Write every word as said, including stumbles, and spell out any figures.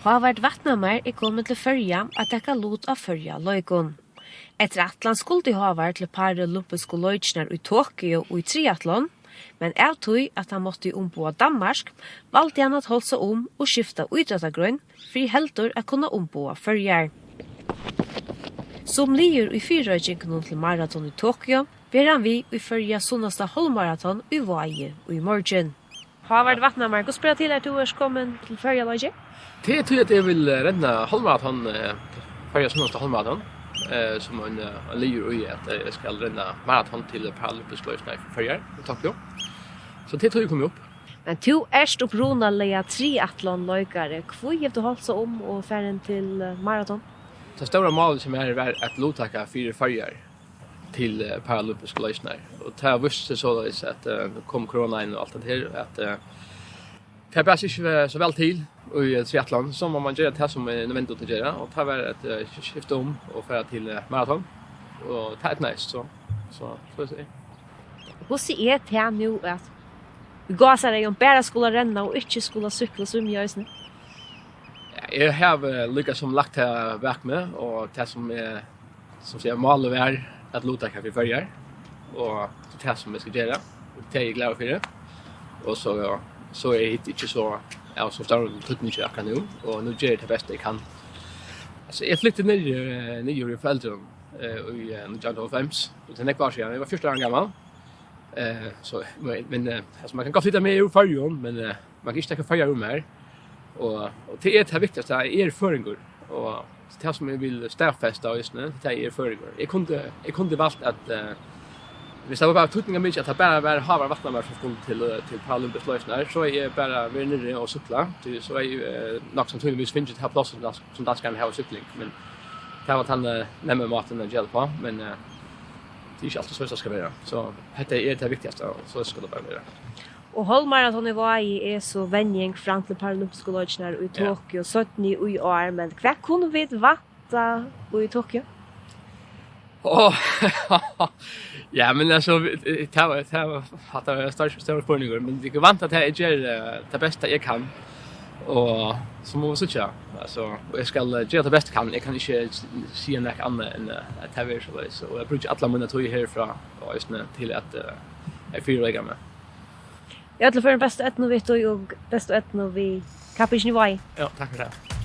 Hávard Vatnhamar er komin til Føroya at taka lut á Føroya-leikum. Eftir ætlan skuldi Hávard til Paralympisku leikirnar í Tokyo í triathlon, men av tí at hann mátti umboða Danmark, valdi hann at heilsa um og skifta ítróttagrein fyri heldur at kunna umboða Føroyar. Sum liður í fyrireikingunum til maraton í Tokyo, ber hann við í Føroya sunnasta hálvmaraton í Vági í morgin. Hávard Vatnhamar, hvussu ber til at tú ert komin til Føroya-leikir? Tað er tí, at eg vil, eh, renna hálvmaraton, eh, Føroya sunnasta hálvmaraton, eh, sum ein, eh, ein liður í, at, eh, eg skal renna maraton til Paralympisku leikirnar í Føroyum í Tokyo. So tað er tí, eg komi upp. Men tú ert upprunaliga triathlon-leikari. Hví hevur tú heilsað um og farin til, eh, maraton? Tað stóra málið hjá mær var at luttaka fyri Føroyar til, eh, Paralympisku leikirnar. Og tað vísti seg soleiðis, at, eh, nú kom koronain og alt det her, at, eh, tað bar seg ikki, eh, so væl til í, eh, triathlon, so má man gera tað sum er nødvendigt at gera, og tað var at, eh, skifta um og fara til, eh, maraton. Og tað eydnaðist, so, so, so at siga. Hvussu er tað nú, at í gásareygum bara skula renna og ikki skula súkkla og svimja eisini? Ja, eg havi líka sum lagt tað bak meg, og tað sum er, sum siga, málið var at luttaka fyri Føroyar, og tað er tað sum eg skal gera, og tað er eg glaður fyri. Og so, so er hitt ikki so av so stórum týdningi akkurát nú, og nú geri eg tað besta eg kann. Altso, eg flytti niður, eh, niður í foreldrunum, eh, í, eh, nítjan hundrað og hálvfems, og tað er nógv ár síðan, eg var fjúrtan ára gamal. Eh, so, men, men, eh, altso, man kann gott flytta meg úr Føroyum, men, eh, man kann ikki taka Føroyar úr mær. Og, og tað er tað viktigasta, eg eri føroyingur. Og tað sum eg vil staðfesta eisini, tað er føroyingur. Eg kundi, eg kundi valt at, eh, viss tað var bara týdningarmikið, at tað bara var Hávard Vatnhamar sum skuldi til, eh, til Paralympisku leikirnar, so hevði eg bara verið niðri og súkklað. Tí so hevði eg, eh, nokk sannsynligvis fingið tað pláss sum dans-, sum danskararnir hava í súkkling. Men tað var tann, eh, nemmi mátin at gera tað uppá. Men, eh, tað er ikki altíð soleiðis tað skal vera. So hetta er tað viktigasta, og so skal tað bara vera. Og hálvmaraton í Vági er so venjing fram til Paralympisku leikirnar í Ja. Tokyo seinni í ár, men hvat kunnu vit vænta í Tokyo? Áh, ja, men altso, vit, tað var, tað var, hatta var ein stór, stórur spurningur, men vit kunnu vænta, at eg geri, eh, tað besta eg kann, og so mugu vit síggja, altso, og eg skal, eh, gera tað besta eg kann, eg kann ikki s-, siga nakað annað enn, eh, at tað verður soleiðis, og eg brúki alla mína tíð herfrá og eisini til at, eh, eg fyrireiki meg. Í øllum førum bestu eydnu við tí og bestu eydnu við kappingini í Vági. Ja, takk fyri tað.